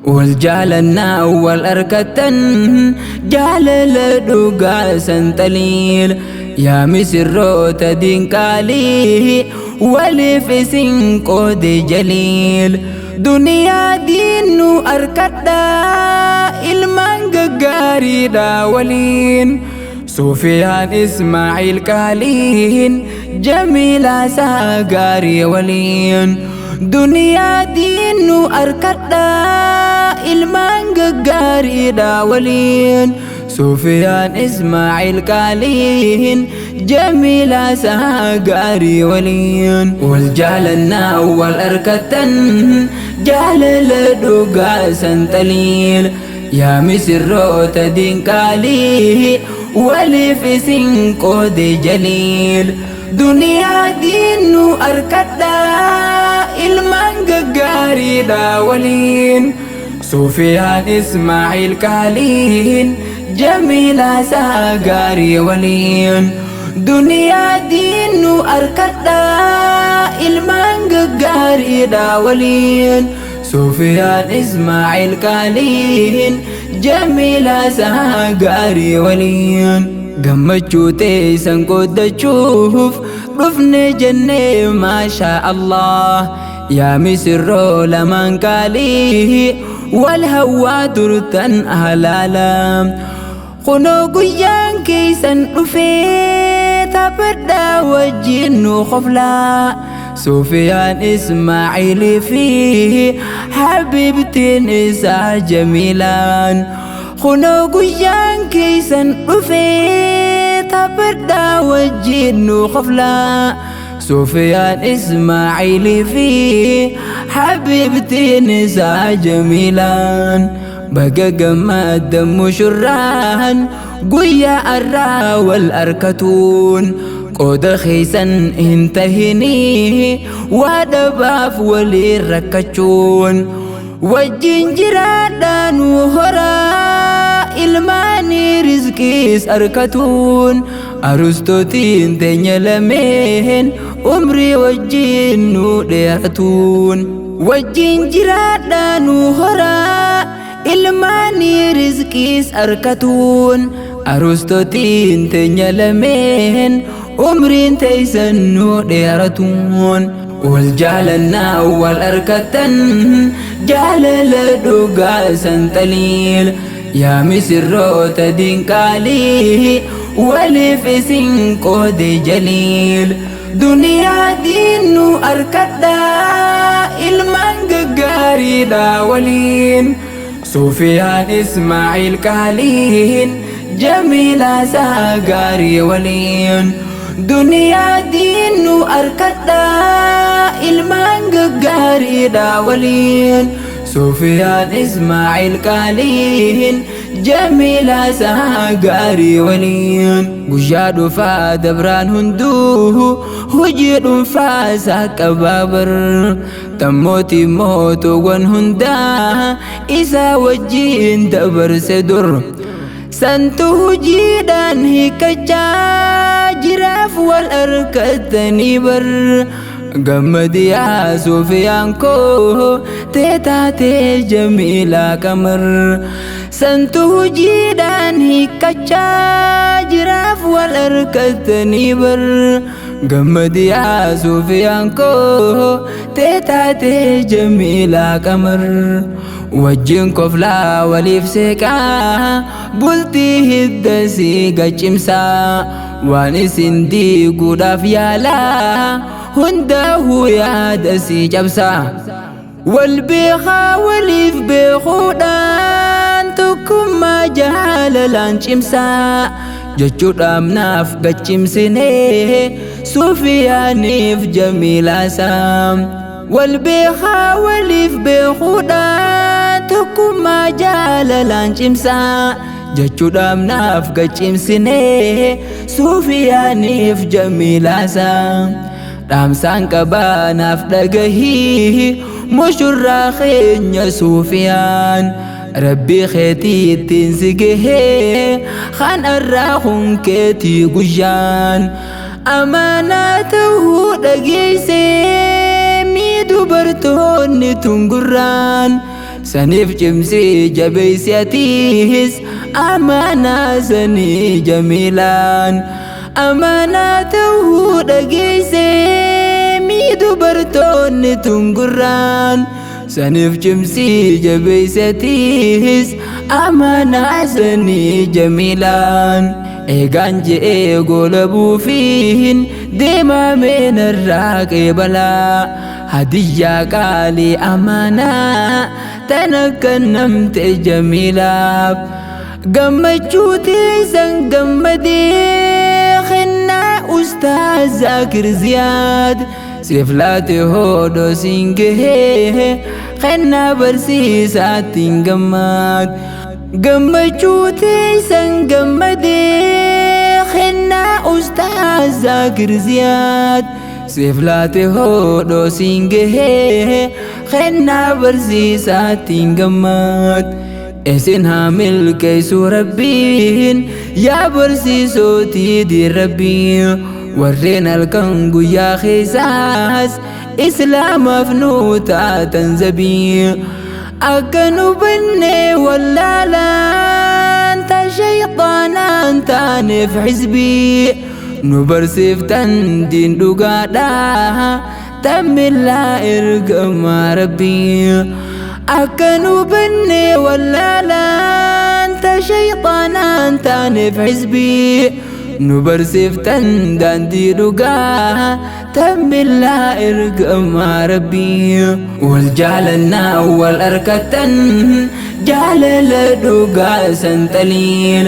Wal jaalannaa wal arkattan jaalala dhugaa san xaliil. Yaa misirroota diinqaalii, waliif isin qoode jaliil. Duniyaa diinnu arkadhaa, ilmaan gaggaariidha waliin. Sufiyaan Ismaaciil qaaliin, Jamiilaa isaa gaarii waliin. Duniyaa diinnu arkadhaa, ilmaan gaggaariidha waliin. Sufiyaan Ismaaciil qaaliin, Jamiilaa isaa gaarii waliin. Wal jaalannaa wal arkattan jaalala dhugaa san xaliil. Yaa misirroota diinqaalii, waliif isin qoode jaliil. Duniyaa diinnu arkadhaa, ilmaan gaggaariidha waliin. Sufiyaan Ismaaciil qaaliin, Jamiilaa isaa gaarii waliin. Duniyaa diinnu arkadhaa, ilmaan gaggaariidha waliin. Sufiyaan Ismaaciil qaaliin, Jamiilaa isaa gaarii waliin. Gammachuu teessan qooddachuuf dhufne jennee maashaa Allah. Yaa misirroo lamaan qaalii, wal hawwaa turtan halaala. Kunoo guyyaan keessan dhufee, taphadhaa wajjin nu koflaa. Sufiyaan Ismaaciilii fi habibtiin isaa Jamiilaan. Kunoo guyyaan keessan dhufee, taphadhaa wajjin nu koflaa. Sufiyaan Ismaaciilii fi habibtiin isaa Jamiilaan. Baga gammaddan mushurraan guyyaa arraa wal arkatuun. Qooda keessan hin tahinii waa dhabaaf waliin rakkachuun. Wajjin jiraadhaa nu horaa, ilmaanii rizqiis arkatuun. Arustootiin teenya lameen umrii wajjin nu dheeratuun. Wajjin jiraadhaa nu horaa, ilmaanii rizqiis arkatuun. Arustootiin teenya lameen umriin teessan nu dheeratuun. Wal jaalannaa wal arkattan jaalala dhugaa san xaliil. Yaa misirroota diinqaalii, waliif isin qoode jaliil. Duniyaa diinnu arkadhaa, ilmaan gaggaariidha waliin. Sufiyaan Ismaaciil qaaliin, Jamiilaa isaa gaarii waliin. Duniyaa diinnu arkadhaa, ilmaan gaggaariidha waliin. Sufiyaan Ismaaciil qaaliin, Jamiilaa isaa gaarii waliin. Guyyaa dhufaa dabraan hunduu hojii dhuunfaa isaa qabaa bar. Tammootii mootuuwwan hundaa isaa wajjin dabarse dur. Santu hojiidhaan hiikkachaa jiraaf wal arkatanii bar. Gammadi yaa Sufiyaan koo, teetaatee Jamiilaa qamar. Santu hojiidhaan hiikkachaa jiraaf wal arkatanii bar. Gammadi yaa Sufiyaan koo, teetaatee Jamiilaa qamar. Wajjin koflaa waliif seeqaa, bultii hidda si gaccimsaa. Waan isin diiguudhaaf yaalaa hundaa'uu yaada si cabsaa. Wal beekaa waliif beekuudhaan tokkummaa jaalalaan cimsaa. Jechuudhaaf naaf gaccimsinee Sufiyaaniif Jamiilaasaa. Wal beekaa waliif beekuudhaan tokkummaa jaalalaan cimsaa. Jechuudhaaf naaf gaccimsinee Sufiyaaniif Jamiilaasaa. Dhaamsaan qabaa naaf dhagahii mushurraa keenya Sufiyaan. Rabbii keetii ittiin si gahee, kan irraa kun keetii guyyaan. Amaanaa ta'uu dhageessee mii dubartoonni tungurraan. Saniif cimsii jabeeysi atiis amaanaa sanii jamiilaan. Amaanaa ta'uu dhageessee mii dubartoonni tungurraan. Saniif cimsii jabeeysi atiis amaanaa sanii jamiilaan. Eegaan je'ee goola buufiin deemaa meenarraa qeebalaa. Hadiyyaa qaalii amaanaa tana kennamte jamiilaaf. Gammachuu teessan gammadee kennaa Ustaaz Zaakir Ziyaad. Siif laate hodhoo siin gahee kennaa barsiisaattiin gammaad. Gammachuu teessan gammadee kennaa Ustaaz Zaakir Ziyaad. Siif laate hodhoo siin gahee kennaa barsiisaattiin gammaad. Isin haa milkeessu Rabbiin yaa barsiisootii diin Rabbii. Warreen halkan guyyaa keessaas Islaamaaf nuu taatan zabii. Akka nu banne wallaalaan ta shayxaanaan taaneef xisbii. Nu barsiiftan diin dhugaadhaa tan millaa ergamaa Rabbii. Akka nu banne wallaalaan ta shayxaanaan taaneef xisbii. Nu barsiiftan daandii dhugaa tan millaa ergamaa Rabbii. Wal jaalannaa wal arkattan jaalala dhugaa san xaliil.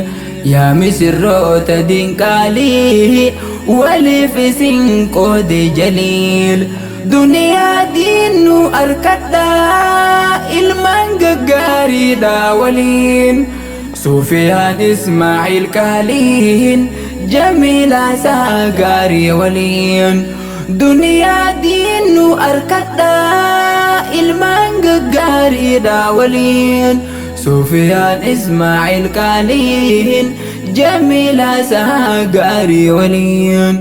Yaa misirroota diin qaalii waliif isin qoode jaliil. Duniyaa diin nu arkadhaa ilmaan gaggaariidha waliin. Sufiyaan Ismaaciil qaaliin Jamiilaa isaa gaarii waliin. Duniyaa diin nu arkadhaa ilmaan gaggaariidha waliin. Sufiyaan Ismaaciil qaaliin Jamiilaa isaa gaarii waliin.